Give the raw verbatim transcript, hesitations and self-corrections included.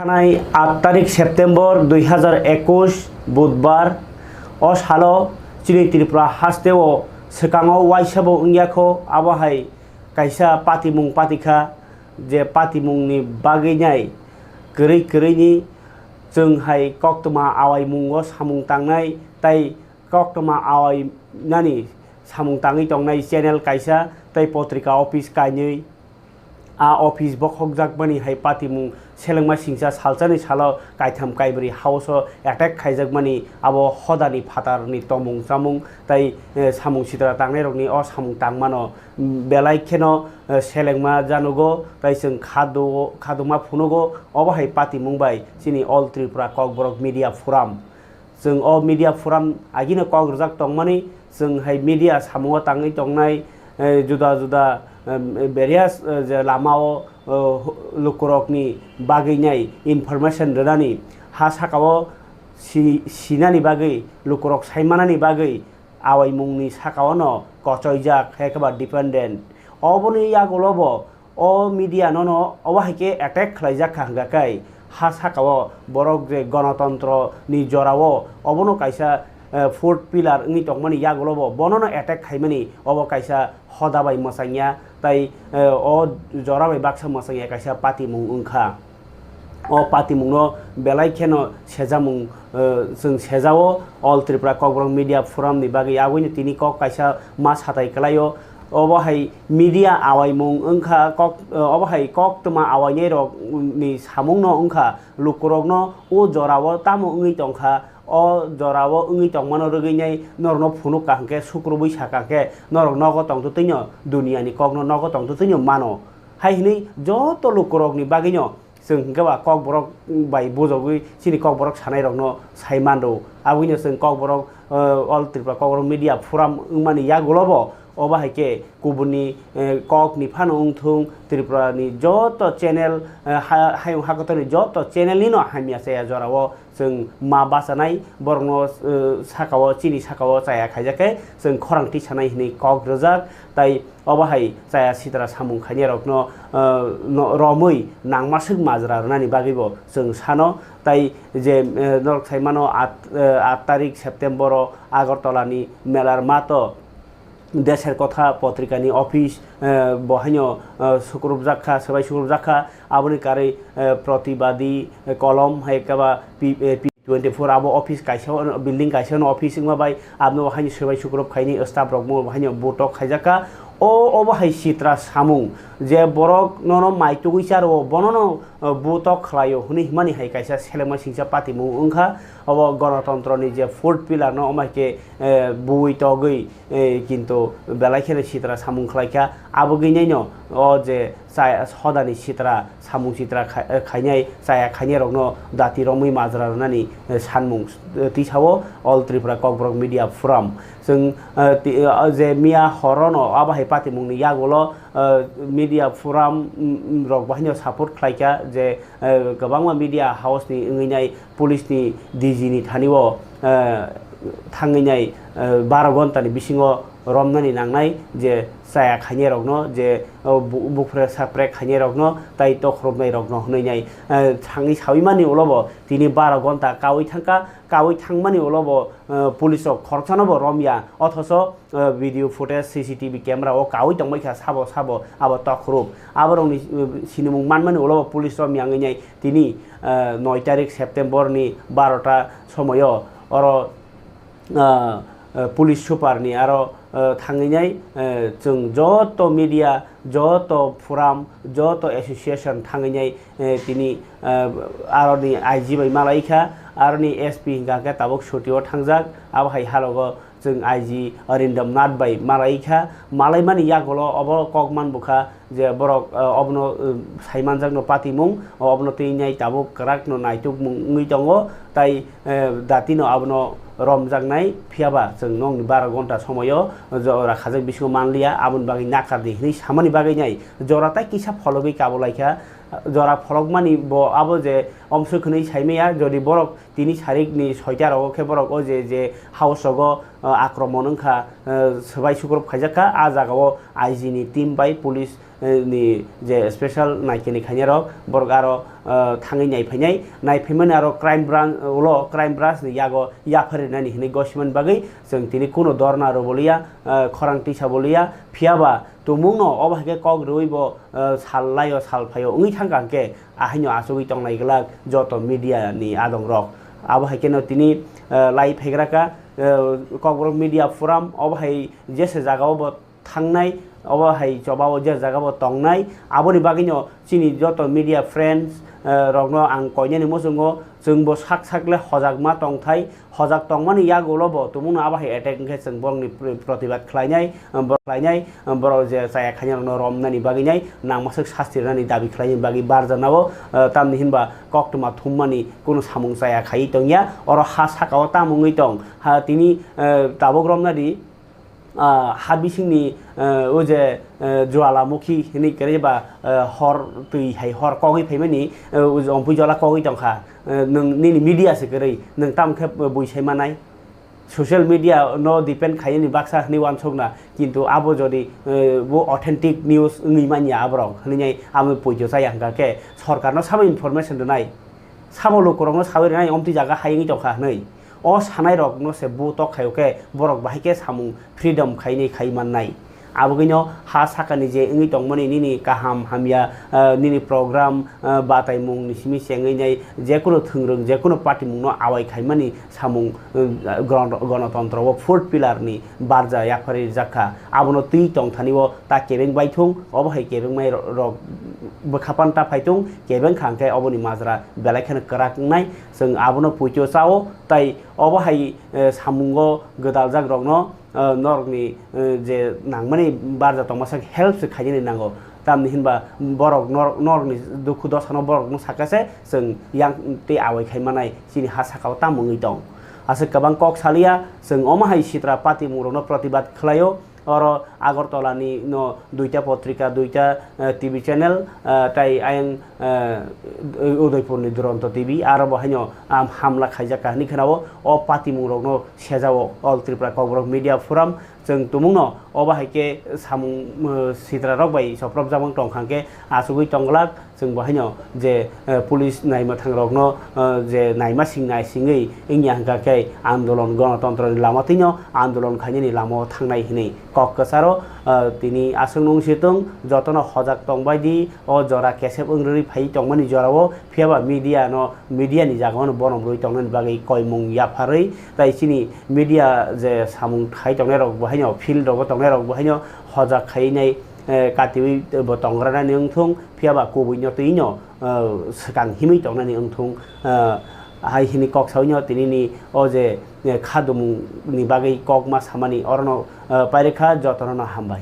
Thanai aat tarik September dui hazar ekush Budbar, o salo chini Tripura hasteo swkango waisabo wngya kho, abo hai kaisa patimung patikha, je patimungni bagwi nai kwrwi kwrwini chwng hai koktwma awaimungo samung tangnai tei koktwma awainani samung tangwi tongnai channel kaisa tei potrika office kainwi. A office bokhokjakmani hai patimung selengma singcha salsani salo kaitham kaibrwi house-o attack khaijakmani abo hodani phatarni tomung chamung tei, eh, samung sitra tangnairokni o samung tangmano, mm, belai kheno, eh, selengma janugo tei chwng khadu-, khaduma phunugo obo hai patimung bai chini All Tripura Kokborok Media Forum. Chwng o media forum agino kok rwjak tongmani, chwng hai media samungo tangwi tongnai, eh, juda juda, em, various, eh, je lamao, eh, lukurokni bagwi nai information rwnani, ha sakao si-, sinani bagwi, lukurok saimanani bagwi, awaimungni sakaono kochoijak, hai khe ba dependent. Oboni yagulobo o media nono obo hai khe attack khlaijak kha hwnkha khe, ha sakao borok je gonotontro ni jorao obono kaisa, eh, fourth pillar wngwi tongmani yagulobo bonono attack khaimani obo kaisa hoda bai mwchangya tei, eh, o jora bai baksa mwchangya kaisa patimung wngkha. O patimungno belai kheno sejamung, eh, chwng sejao All Tripura Kokborok Media Forum ni bagwi, aboni tini kok kaisa ma satai kwlaio. Obo hai media awaimung wngkha kok, eh, obo hai koktwma awainai rok ni samungno wngkha lukurokno o jorao tamo wngwi tongkha, o jorao wngwi tongmano rwgwi nai norokno phunuk kaham khe sukrubwi sa kaham khe norok nogo tongtwtwino duniani kokno nogo tongtwtwino mano hai hwnwi joto lukurokni bagwino chwng hwnkhe ba Kokborok bai bujogwi chini Kokborok sanairokno sai manrw. Aboni chwng Kokborok, eh, All Tripura Kokborok Media Forum wngmani yagulobo obo hai khe kubuni, eh, kokni phano wngthung, Tripurani joto channel, eh, ha-, hayung hakotorni joto channel nino hamya chaya jorao chwng ma bachanai, borokno, eh, sakao, chini sakao chaya khaijak khe chwng khorang tisanai hwnwi kok rwjak, tai obo hai chaya sitra samung khainai rokno, eh, no, romwi nangmaswk majra rwnani bagwi bo chwng sano, tai je, eh, norok sai mano aat, eh, aat tarik September o Agartala ni Melar Mato Deser Kotha potrika ni office, eh, bo haino, eh, sukrubjak kha, swbai sukrubjak kha, aboni karwi, eh, Pratibadi, eh, Kolom hai khe ba P-, eh, P twenty four abo office kaisa o, building kaisa no office wngma bai abno bo haino swbai sukrub khaini staff rok bo haino butok khaijak kha. O, obo hai sitra samung je borok nono mai tugwi charo bonono, eh, butok khlaio hwnwi himani hai kaisa selengma singcha patimung wngkha. Obo gonotontro ni je fourth pillar no omo hai khe, eh, buwi togwi, eh, kintu belai kheno sitra samung khlaikha. Abogwi naino o je chaya hodani sitra, samung sitra kha-, khainai, chaya khainai rokno dati romwi majra rwnani, eh, sanmung, eh, tisao All Tripura Kokborok Media Forum. Chwng, eh, ti-, eh, je miya horono abo hai patimungni yagulo, eh, media forum, mm, mm, rok bahaino support khlaikha je, eh, kwbangma media house ni wngwi nai police ni D G ni thani o, eh, thangwi nai, eh, baro ghonta ni bisingo romnani nangnai je chaya khainai rokno, je, oh, bu-, buphre saprek khainai rokno, tai tokhorobnai rokno hwnwi nai, eh, thangwi sawi mani ulo bo tini baro ghonta kaui thangkha, kaui thangmani ulo bo, eh, police rok khoroksano bo romya, othocho, eh, video footage, C C T V camera o kaui tongbai kha sabo sabo abo tokhorub. Aborokni, eh, sinimung manmani ulo bo police romya wngwi nai tini, eh, noi tarik September ni barota somoyo oro ah, ah, police super ni aro, ah, thangwi nai, ah, chwng joto media, joto forum, joto association thangwi nai, eh, tini, ah, aroni I G bai malai kha, aroni S P hingka khe tabuk suti o thangjak, abo hai halogo chwng I G Arindam Nath bai malai kha, malai mani yagulo obo kok man bukha, je borok, eh, obono, eh, saimanjakno patimung, obono twi nai tabuk kwrakno naitukmung wngwi tongo, tai, eh, datino abono romjaknai, phiyaba chwng nokni bara ghonta somoio jora khajak bisingo manliya, aboni bagwi nakardi hwnwi samani bagwi nai jora tai kisa phologwi kabulaikha. Jora pholokmani bo abo je omswk hwnwi saimaya, jodi borok tini sarikni soita rogo khe borok o je, je house rogo, eh, akromon wngkha, eh, swbai sukrub khaijak kha, a jagao I G ni team bai police eh, ni je special naikeni khainai rok borok aro, eh, thangwi naiphainai, naiphaimani aro crime branch, ulo crime branch ni yago yapharinani hinwi gosimani bagwi chwng tini kuno dorna rw boliya, eh, khorang tisa boliya, phiyaba tumungno obo hai khe kok rwui bo, eh, sal laio sal phaio wngwi thangkha hwnkhe ahaino achugwi tongnai glak joto media ni adong rok. Abo hai kheno tini, eh, lai phaigra kha, eh, Kokborok Media Forum obo hai jesa jagao bo thangnai, obo hai chobao je jagao tongnai. Aboni bagwino chini joto media friends, eh, rokno ang koinani muchungo, chwngbo sak sak le hojak ma tongthai, hojak tongmani yagulo bo tumungno abo hai attack wngkhe chwng borokni pr-, protibad khlainai, eh, borok khlainai, eh, borok je chaya khainai rokno romnani bagwinai nangmaswk sasti rwnani dabi khlainani bagwi barjanao, eh, tamni hinba koktwma thummani kunu samung chaya khaiwi tongya, oro ha sakao tamo wngwi tong, ha tini, eh, tabuk romnadi, ah, ha bisingni, eh, o je, eh, Jwalamukhi hinwi kwrwi ba, eh, hor twi hai hor kogwi phaimani, eh, o je ompui jola kogwi tongkha. Eh, nwng nini media se kwrwi, nwng tamo khe bui sai manai? Social media no depend khainani baksa hinwi uansukna, kintu abo jodi, eh, bo authentic news wngwi manya aborok hinwi amo poito chaya hwnkha khe sorkarno sabo information rwnai. Sabo lukurokno sawi rwnai omtwi jaga hai wngwi tongkha hwnwi. O sanairokno se bo tok khaio khe borok bahai khe samung freedom khainwi khai mannai. Abogwino ha sakani je wngwi tongmani nini kaham hamya, eh, nini program, eh, bataimung ni simi chengwi nai jekunu thwngrwng jekunu party mungno awai khaimani samung, eh, gron-, gonotontro o fourth pillar ni barja yapharwi rijak kha. Abono twi tongthani o ta kebeng baithung, obo hai kebeng mai ro-, rok bwkha panta phaithung, kebeng kha hwnkhe oboni majra belai kheno kwrak wngnai. Chwng abono poito chao, tai obo hai, eh, samungo gwdaljak rokno, eh, norokni, eh, je nangmani barja tongma sak help se khainani nango. Tamni hinba borok nor-, norokni dukhu dosano borokno sakha se chwng yang tei awai khai manai chini ha sakao tamo wngwi tong. Aswk kwbang kok saliya, chwng omo hai sitra patimung rokno protibad khlaio. Oro Agartala ni no duita potrika, duita, eh, T V channel, eh, tai ayang, eh, Udaipur ni Duronto T V, aro bo haino, am, hamla khaijak kha hinwi khwnao. O patimung rokno sejao All Tripura Kokborok Media Forum. Chwng tumungno obo hai khe samung, eh, sitra rok bai soprop jabang tong kha hwnkhe achugwi tong glak. Chwng bo haino je, eh, police naima thang rokno, eh, je naima sing nai singwi wngya hwnkha khe andolon, gonotontro ni lama twino andolon khainani lama o thangnai hinwi kok kwcharo, eh, tini aswk nung si tong jotono hojak tong bai di. O jora kesep wng rwui phai tongmani jorao phiyaba media no, media ni jaga o no borom rwui tongnani bagwi koimung yapharwi tai chini media je samung khai tongnai rok bo haino field rogo tongnai rok bo haino hojak khai nai, eh, katiwi bo tong granani wng thung, phiyaba kubui no twi no, eh, swkang himwi tongnani wng thung, eh, hai hini kok saui no tini ni o je, eh, khadumung ni bagwi kok ma samani oro no, eh, pairikha jotono no hambai.